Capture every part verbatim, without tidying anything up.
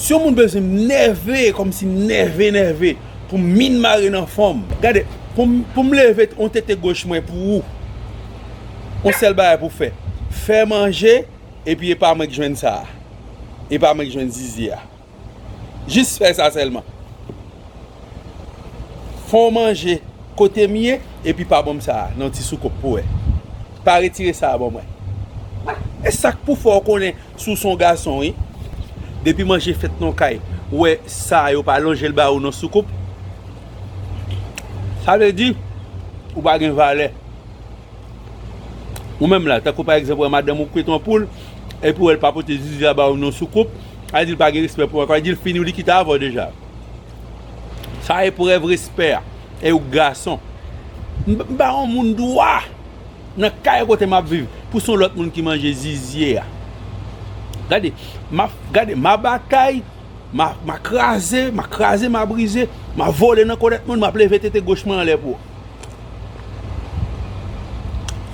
Si yon moun bezwen m nève, kòmsi m nève, nève, pou m min mare nan fòm. Gade, pou m, pou m leve yon tete goch mwen pou ou, yon sèl bagay pou fè. Fè manje, epi e pa mwen k jwenn sa a. E pa mwen k jwenn zizye a. Jis fè sa sèlman. Fè w manje kote m ye, epi pa ban m sa a, nan ti soukoup pou wè. Pa retire sa a ban mwen. E sa k pou fè w konnen si w se yon gason, wi. Depi manje fèt nan kay, ou wè sa a, yo pa lonje l ba ou nan soukoup. Sa vle di, ou pa gen valè. Ou menm la, tankou pa egzanp, wè madanm ou kwit yon poul, epi w wè l pa pote zizye a ba ou nan soukoup, sa vle di l pa gen respè pou ou ankò, sa vle di l fini w, li kite avè w deja. Sa eprèv respè a, e ou gason. M, m ba yon moun dwa nan kay kote m ap viv, pou se yon lòt moun ki manje zizye a. Gade, m ap, gade, m a batay, m a, m a kraze, m a kraze, m a brize, m a vole nan kolèt moun, m ap leve tete goch mwen anlè pou ou.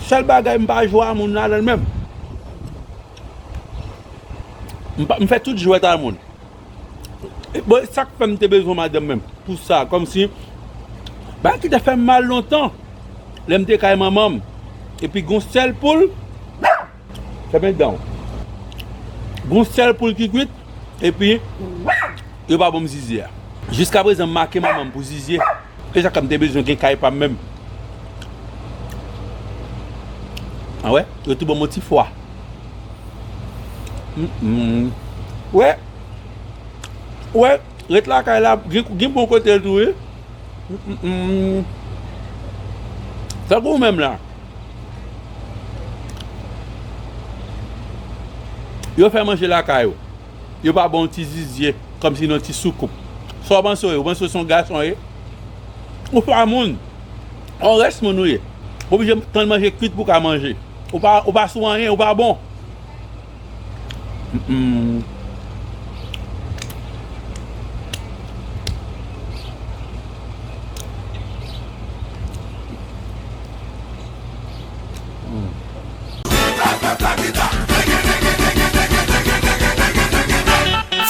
Sèl bagay m pa jwe a moun ladan l menm. M pa, m fè tout jwèt a moun. E, bon, sa k fè m te bezwen madanm menm. Pou sa, kòmsi, bagay ki te fè m mal lontan, lè m te kay manman m. Epi gon sèl poul, fèmen dan w. Gon sèl poul ki kwit, epi yo pa ban m zizye a. Jiskaprezan, m make manman m pou zizye. E sa k fè m te bezwen gen kay pa m menm. A wè, yo tou ban m yon ti fwa. Mm, mm. Wè, wè, ret lakay la, gen, gen bon kote l tou, wi. Mm, mm, mm. Tankou ou menm la. Yo fè manje lakay ou. Yo pa ba w ti zizye, kòmsi nan ti soukoup. Sa w panse w ye? Ou panse w se yon gason w ye? Ou pa moun. Ou rès moun ou ye. Ou oblije tann manje kwit pou w ka manje. Ou pa, ou pa sou anyen, ou pa bon. Mm-mm.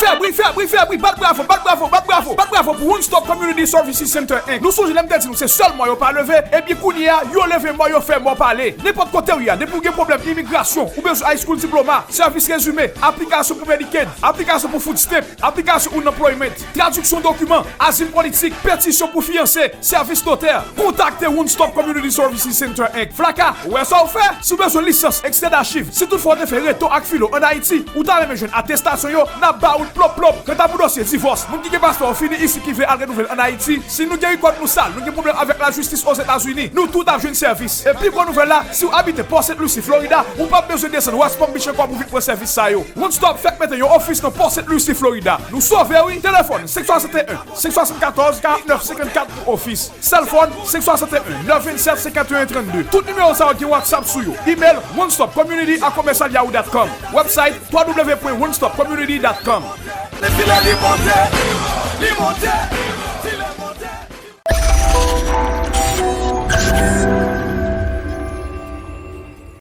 Fè bri, fè bri, fè bri, bat bravo, bat bravo, bat bravo, bat bravo pou One Stop Community Services Center Inc. Nou sonje lè m te di nou se sèl mò yo pa leve, epi kounye a, yo leve mò, yo fè mò pale. Nenpòt kote w ye a, depi w gen pwoblèm imigrasyon, ou bezwen high school diploma, sèvis rezime, aplikasyon pou Medicaid, aplikasyon pou food stamp, aplikasyon unemployment, tradiksyon dokiman, azil politik, petisyon pou fiyanse, sèvis notè, kontakte One Stop Community Services Center Inc. Flaka, ou wè sa w fè? Si w bezwen lisans, ekstrè dachiv, si toutfwa w te fè reto ak filo ann Ayiti, ou ta renmen jwenn atestasyon yo, n ap ba ou l plop plop. Kanta pou dosye divòs, moun ki gen paspò yo fini isit ki vle al renouvle l ann Ayiti, si nou gen rekòd nou sal, nou gen pwoblèm avèk lajistis Ozetazini, nou tout ap jwenn sèvis. E pi gwo nouvèl la, si w abite Port Saint Lucie, Florida, ou p ap bezwen desann West Palm Beach ankò pou vin pran sèvis sa yo. One Stop fèk mete yon ofis nan Port Saint Lucie, Florida. Nou sove wi! Telefòn senk swasanteyen, senk swasannkatòz, karant nèf senkannkat pou ofis. Sèlfòn senk swasanteyen, nèf vennsèt, senkanteyen trannde. Tout nimewo sa yo gen WhatsApp sou yo. Email one stop community at commercial yahoo dot com. Website w w w pwen one stop community dot com. Defile li monte, li monte.